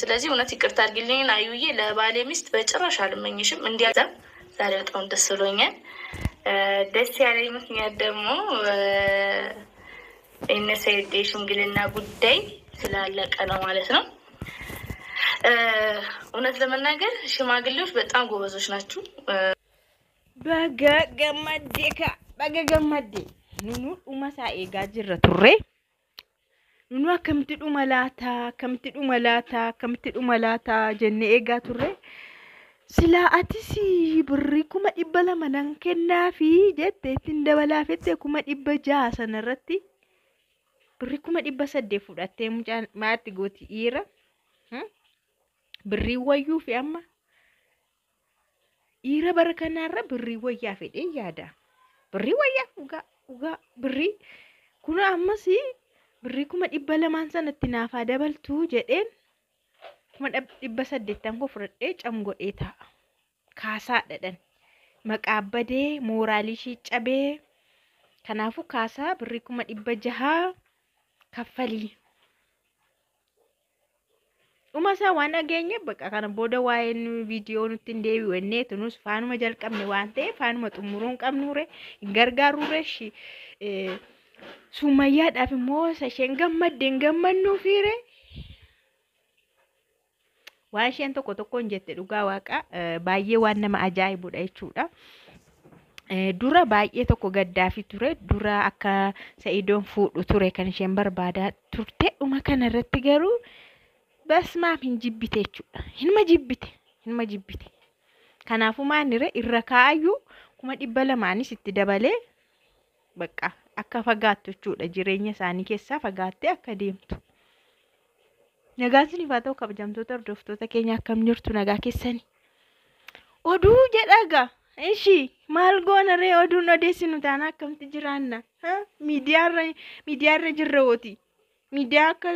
ስለዚህ እውነት ይቅርታ አድርጊልኝ አዩዬ፣ ለባሌ ሚስት በጭራሽ አልመኝሽም። እንዲያዛ ዛሬ በጣም ደስ ብሎኛል። ደስ ያለኝ ምክንያት ደግሞ የእነ ሰኢድ የሽምግልና ጉዳይ ስላለቀ ነው ማለት ነው። እውነት ለመናገር ሽማግሌዎች በጣም ጎበዞች ናችሁ። Baga gammaddee ka baga gammaddee nunu dhuma isaa eegaa jirra turre. Nunu akkamitti dhuma laataa, akkamitti dhuma laataa, akkamitti dhuma laataa jennee eegaa turre. Silaa atis birrii 200,000 nan kennaafi jette, ittiin dabalaafette 600,000 sanarratti birrii 800,000 fudhattee mucaan maatti gooti dhiira. Birrii wayyuu fi amma dhiira bara kanaarra birrii wayyaa fedhee yaada. Birrii wayyaa, dhugaa dhugaa, birrii kun ammas birrii 200,000 sanatti naafaa dabaltuu jedheen 800,000 koo fudhadhee cam godhee taa'a. Kaasaa dhadhan. Maqaa badee mooraalii ishii cabee, kanaafuu kaasaa birrii 600,000 kaffalii. Dhuma isaa waan dhageenye bakka kana booda waa'een viidiyoo nutti hin deebi'u enneetu, nus faanuma jalqabne waan ta'eef faanuma xumuruu hin qabnuure, hin gargaaruure. Sumayyaadhaaf immoo isa isheen gammadde hin gammannuufiire. Waan isheen tokko tokkoon jette dhugaa waaqa baay'ee waan nama ajaa'ibudha jechuudha. Dura baay'ee tokko gaddaafi ture. Dura akka Sa'idoon fuudhu ture kan isheen barbaadaa turte. Dhuma kana irratti garuu basmaaf hin jibbite jechuudha. Hinuma jibbite. Hinuma jibbite. Kanaafuu maalirra irra kaayyuu 200,000nis itti dabalee bakka akka fagaattu jechuudha. Jireenya isaanii keessaa fagaattee akka deemtu. Nagaan isiniif haa ta'u, kabajamtoota hordoftoota keenya, akkam jirtu, nagaa keessanii? Oduu jedhaga. Ishi maal goona ree, oduun odeessinu taana akkamitti jiraanna? Miidiyaarra jirra wooti. Miidiyaa akka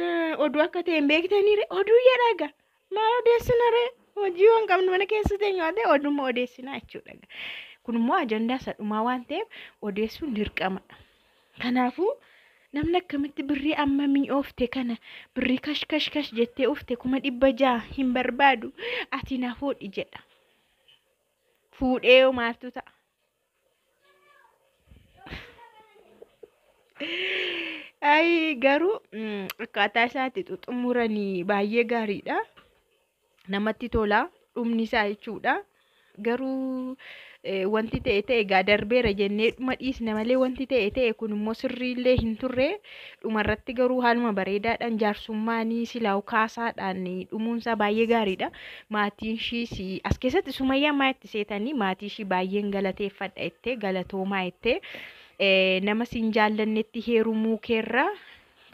oduu akka ta'e hin beektanii ree, oduu jedhaga. Maal odeessina ree? Hojii waan qabnu mana keessa teenyu waan ta'eef oduma odeessinaa jechuudha. Kun immoo ajandaa isa dhumaa waan ta'eef odeessuun dirqamadha. Kanaafuu namni akkamitti birrii ammamii oofte kana, birrii kash kash kash jettee oofte 600,000 hin barbaadu, ati na fuudhi jedha. Fuudhee maaltu ta'a? Ayi garuu akkaataa isaatti xumuranii baay'ee gaariidha. Namatti tola dhumni isaa jechuudha. Garuu wanti ta'e ta'e egaa darbeera jennee dhuma dhiisna malee, wanti ta'e ta'e kun immoo sirriillee hin turre. Dhumarratti garuu haaluma bareedaadhaan jaarsummaanii silaa'u kaasaadhaan dhumuunsaa baay'ee gaariidha. Maatiin ishiis as keessatti Sumayyaan maa itti seetanii maatii ishii baay'een galateeffadha jettee, galatoomaa jettee, nama siin jaallannetti heerumuu keerraa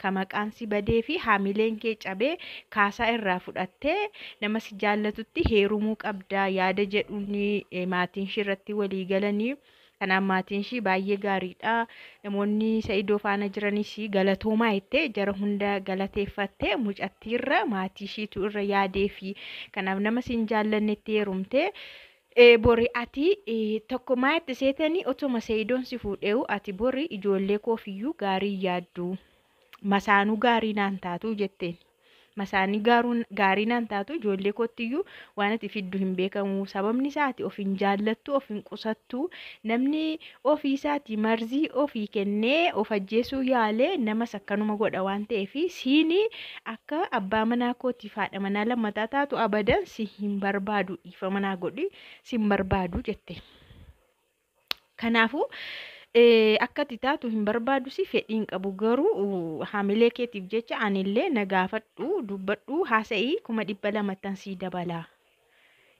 ka maqaan si badee fi haamileen kee cabee kaasaa irraa fudhattee nama si jaallatutti heerumuu qabdaa yaada jedhuun maatiin ishii irratti walii galanii, kanaaf maatiin ishii baay'ee gaariidha. Namoonni Sa'idoo faana jiranis galatoomaa jettee jara hunda galateeffattee, mucattiirra maatii ishiitu irra yaadee fi kanaaf nama siin jaallannetti heerumtee bori ati tokko maa itti seetanii otuma Sa'idoon si fuudheewu ati bori ijoollee koofiyyuu gaarii yaaddu. Masaanuu gaarii naan taatu jetteen. Masaanii gaarii naan taatu, ijoollee koottiyyuu waan ati fiddu hin beekamu. Sababni isaa ati of hin jaallattu, of hin qusattu. Namni ofii isaatii marzii ofii kennee of ajjeesuu yaalee namas akkanuma godha waan ta'eef, siini akka abbaa manaa kootiif haadha manaa lammataa taatu abadan si hin barbaadu, dhiifa manaa godhi, si hin barbaadu jette. Kanaafuu akka ati taatu hin barbaadu, si fedhii hin qabu, garuu haamilee keetiif jecha anillee na gaafadhu, dubbadhu, haasa'ii, 200,000ttan sii dabalaa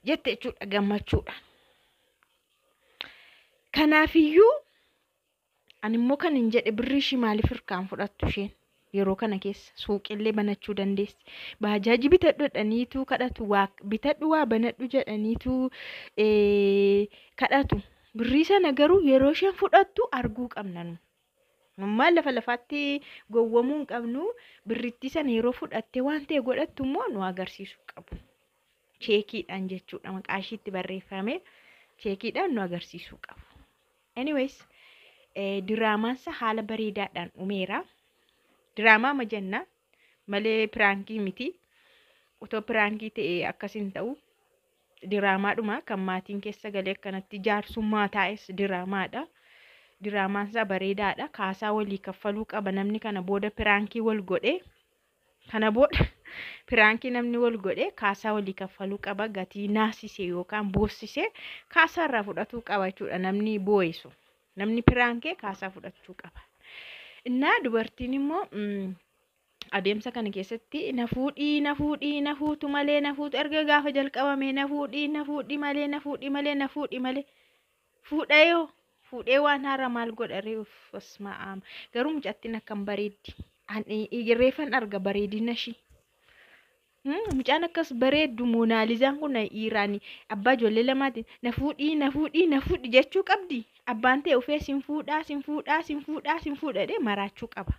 jette jechuudha gammachuudhaan. Kanaafiyyuu ani immoo kan hin jedhe birrii ishii maaliif hirkaan fudhattu isheen yeroo kana keessa suuqillee banachuu dandeessi. Baajaajii bitadhu jedhaniitu kadhatu, waa bitadhu waa banadhu jedhaniitu kadhatu. Birrii sana garuu yeroo isheen fudhattu arguu qabna nu. Nummaan lafa lafaatti gowwomuu hin qabnu, birrittii sana yeroo fudhattee waan ta'e godhattu immoo nu agarsiisuu qabu. Cheekiidhaan jechuudha, maqaa ishiitti barreeffame cheekiidhaan nu agarsiisuu qabu. Anyways, diraamaansa haala bareedaadhaan dhumeera. Diraamaa ma jenna malee piraankii miti. Otoo piraankii ta'e akkas hin ta'u. Diraamaadhuma kan maatiin keessa galee akkanatti jaarsummaa taa'es diraamaadha. Diraamaan isaa bareedaadha. Kaasaa walii kaffaluu qaba namni kana booda piraankii wal godhe. Kana booda piraankii namni wal godhe kaasaa walii kaffaluu qaba. Gatii naasise yookaan boossise kaasaa irraa fudhatuu qaba jechuudha namni boo'isu. Namni piraankee kaasaa fudhachuu qaba. Innaa dubartiin immoo adeemsa kana keessatti na fuudhii, na fuudhii, na fuutu malee, na fuutu erga gaafa jalqabame na fuudhii, na fuudhii malee, na fuudhii malee, na fuudhii malee. Fuudhee yoo fuudhee waan haaraa maal godha ree? Uff, asma'aam. Garuu mucattiin akkam bareeddi. Ani reefan arga bareedina ishii. Mucaan akkas bareeddu Moonaalizaan kun Iiraanii abbaa ijoollee lamaatiin na fuudhii, na fuudhii, na fuudhi jechuu qabdi. Abbaan ta'e ufee sin fuudhaa, sin fuudhaa, sin fuudhaa, sin fuudha jedhee maraachuu qaba.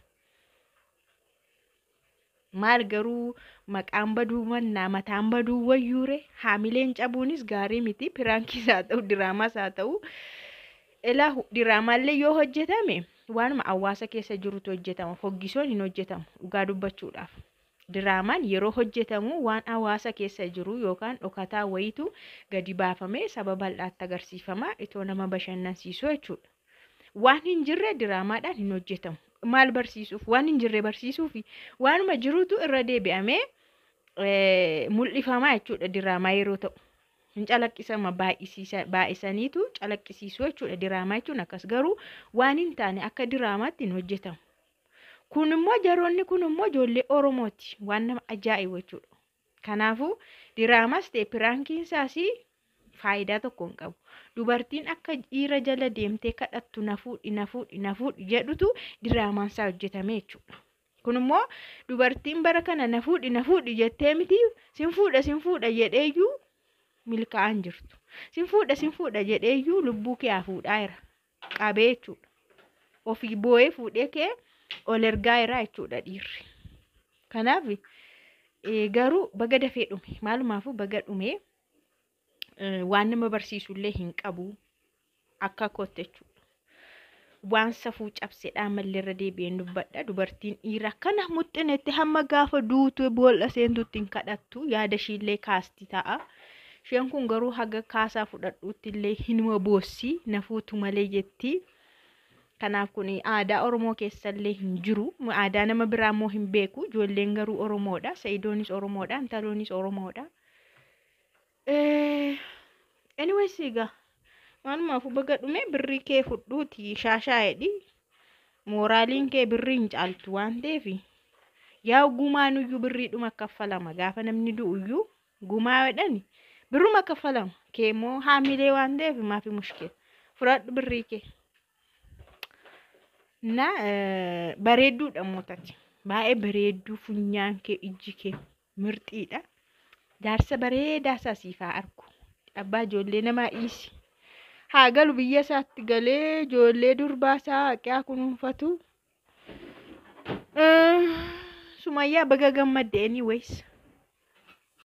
Maal garuu maqaan baduu mannaa mataan baduu wayyuure, haamileen cabuunis gaarii miti. Piraankiis haa ta'u, diraamaas haa ta'u. Ilaa, diraamaallee yoo hojjetame waanuma hawaasa keessa jirutu hojjetama. Foggisoon hin hojjetamu dhugaa dubbachuudhaaf. Diraamaan yeroo hojjetamu waan hawaasa keessa jiru yookaan dhokataa wayitu gadi baafamee saba bal'aatti agarsiifama, itoo nama bashannansiisu jechuudha. Waan hin jirre diraamaadhaan hin hojjetamu. Maal barsiisuuf? Waan hin jirre barsiisuufi waanuma jirutu irra deebi'amee mul'ifama jechuudha diraamaa yeroo ta'u. Hin calaqqisama, baay'isaniitu calaqqisiisu jechuudha diraamaa jechuun akkas. Garuu waan hin taane akka diraamaatti hin hojjetamu. Kun immoo jaroonni kun immoo ijoollee Oromooti, waan nama ajaa'ibu jechuudha. Kanaafuu diraamaas ta'e piraankiin isaas faayidaa tokko hin qabu. Dubartiin akka dhiira jala deemtee kadhattu, na fuudhi, na fuudhi, na fuudhi jedhutu diraamaan isaa hojjetame jechuudha. Kun immoo dubartiin bara kana na fuudhi, na fuudhi jettee miti, sin fuudha, sin fuudha jedheeyyuu milkaa'an jirtu. Sin fuudha, sin fuudha jedheeyyuu lubbuu kee haa fuudhaa jira. Qabee jechuudha. Ofii boo'ee fuudhee kee ol ergaa jira jechuudha dhiirri. Kanaaf garuu baga dafee dhume, maalumaafuu baga dhume, waan nama barsiisullee hin qabu akka kootti jechuudha. Waan safuu cabsedhaa mallee irra deebi'een dubbadha. Dubartiin dhiira kana muxxinetti hamma gaafa duutu boolla seentutti hin kadhattu, yaada ishiillee kaasti ta'a. Isheen kun garuu haga kaasaa fudhadhuutti illee hinuma boossi, na fuutu malee jetti. Kanaaf kun aadaa Oromoo keessallee hin jiru. Aadaa nama biraa immoo hin beeku. Ijoolleen garuu Oromoodha. Sa'idoonis Oromoodha. Intaloonis Oromoodha. Anyways, egaa maalumaafuu baga dhume, birrii kee fudhuuti shaashaa jedhi. Mooraaliin kee birrii hin caaltu waan ta'eef, yaa gumaanuyyuu birriidhuma kaffalama. Gaafa namni du'uyyuu gumaa jedhani birruma kaffalama. Kee immoo haamilee waan ta'eef maafi mushkila, fudhadhu birrii kee. Na bareedduudha mootati. Baay'ee bareedduu, funyaan kee, ijji kee mirxiidha. Jaarsa bareedaa isaa siif haa argu. Abbaa ijoollee namaa dhiisi. Haa galu, biyya isaatti galee ijoollee durbaa isaa haqaa kunuunfatu. Sumayyaa, baga gammadde anyways.